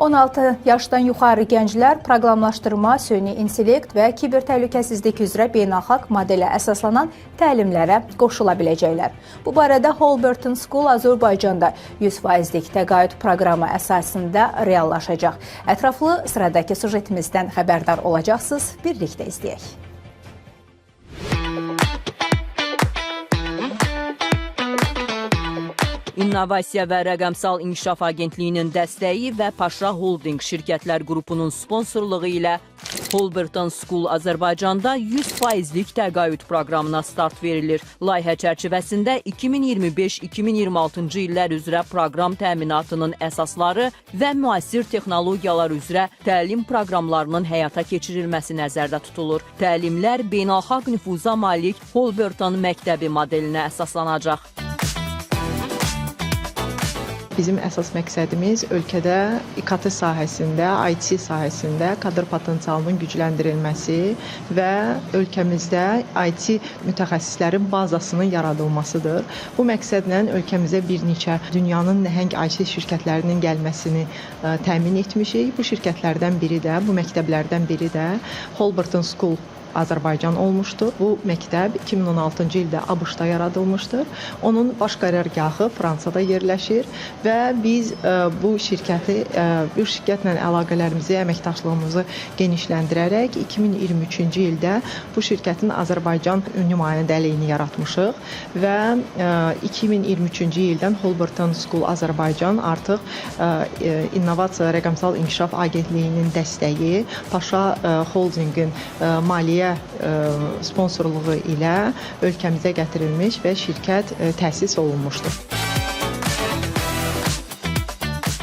16 yaşdan yuxarı gənclər proqramlaşdırma, süni intellekt və kiber təhlükəsizlik üzrə beynəlxalq modelə əsaslanan təlimlərə qoşula biləcəklər. Bu barədə Holberton School Azərbaycanda 100%lik təqaüd proqramı əsasında reallaşacaq. Ətraflı sıradakı süjetimizdən xəbərdar olacaqsınız. Birlikdə izləyək. İnnovasiya və Rəqəmsal İnkişaf Agentliyinin dəstəyi və Paşa Holding şirkətlər qrupunun sponsorluğu ilə Holberton School Azərbaycanda 100%lik təqaüd proqramına start verilir. Layihə çərçivəsində 2025-2026-cı illər üzrə proqram təminatının əsasları və müasir texnologiyalar üzrə təlim proqramlarının həyata keçirilməsi nəzərdə tutulur. Təlimlər beynəlxalq nüfuza malik Holberton məktəbi modelinə əsaslanacaq. Bizim əsas məqsədimiz ölkədə İKT sahəsində, IT sahəsində kadr potensialının gücləndirilməsi və ölkəmizdə IT mütəxəssislərin bazasının yaradılmasıdır. Bu məqsədlə ölkəmizə bir neçə dünyanın nəhəng IT şirkətlərinin gəlməsini təmin etmişik. Bu şirkətlərdən biri də, bu məktəblərdən biri də Holberton School Azərbaycan olmuşdur. Bu məktəb 2016-cı ildə ABŞ-da yaradılmışdır. Onun baş qərargahı Fransada yerləşir və biz bu şirkəti, bu şirkətlə əlaqələrimizi, əməkdaşlığımızı genişləndirərək 2023-cü ildə bu şirkətin Azərbaycan nümayəndəliyini yaratmışıq və 2023-cü ildən Holberton School Azərbaycan artıq İnnovasiya və Rəqəmsal İnkişaf Agentliyinin dəstəyi, Paşa Holdingin maliyyə sponsorluğu ilə ölkəmizə gətirilmiş və şirkət təsis olunmuşdur.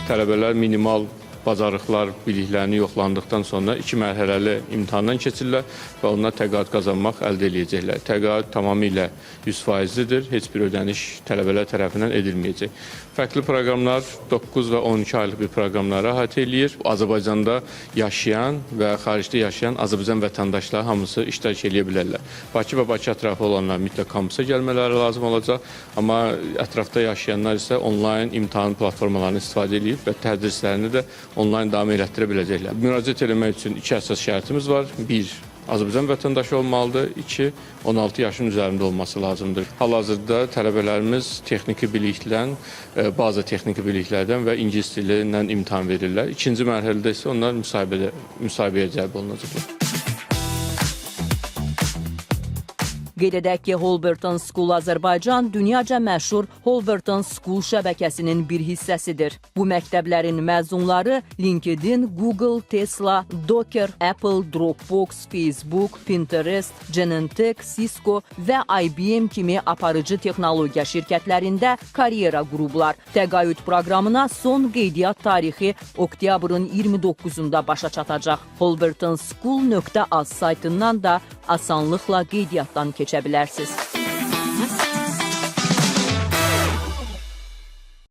Tələbələr minimal bacarıqlar, biliklərini yoxlandıqdan sonra iki mərhələli imtahandan keçirlər və onlar təqaüd qazanmaq əldə eləyəcəklər. Təqaüd tamamilə 100%lidir, heç bir ödəniş tələbələr tərəfindən edilməyəcək. Fərqli proqramlar 9 və 12 aylıq bir proqramları əhatə eləyir. Azərbaycanda yaşayan və xaricdə yaşayan Azərbaycan vətəndaşları hamısı iştirak eləyə bilərlər. Bakı və Bakı ətrafı olanlar mütləq kampusa gəlmələri lazım olacaq, amma ətrafda yaşayanlar isə onlayn imtahan platformalarını istifadə eləyib və tədrislərini də onlayn davam elətdirə biləcəklər. Müraciət eləmək üçün iki əsas şərtimiz var. Bir, Azərbaycan vətəndaşı olmalıdır. İki, 16 yaşın üzərində olması lazımdır. Hal-hazırda tələbələrimiz texniki biliklə, bazı texniki biliklərdən və ingilis dilindən imtahan verirlər. İkinci mərhələdə isə onlar müsahibəyə cəlb olunacaqlar. Qeyd edək ki, Holberton School Azərbaycan dünyaca məşhur Holberton School şəbəkəsinin bir hissəsidir. Bu məktəblərin məzunları LinkedIn, Google, Tesla, Docker, Apple, Dropbox, Facebook, Pinterest, Genentech, Cisco və IBM kimi aparıcı texnologiya şirkətlərində karyera qurublar. Təqaüd proqramına son qeydiyyat tarixi oktyabrın 29-da başa çatacaq. Holbertonschool.az saytından da asanlıqla qeydiyyatdan keçə bilərsiniz.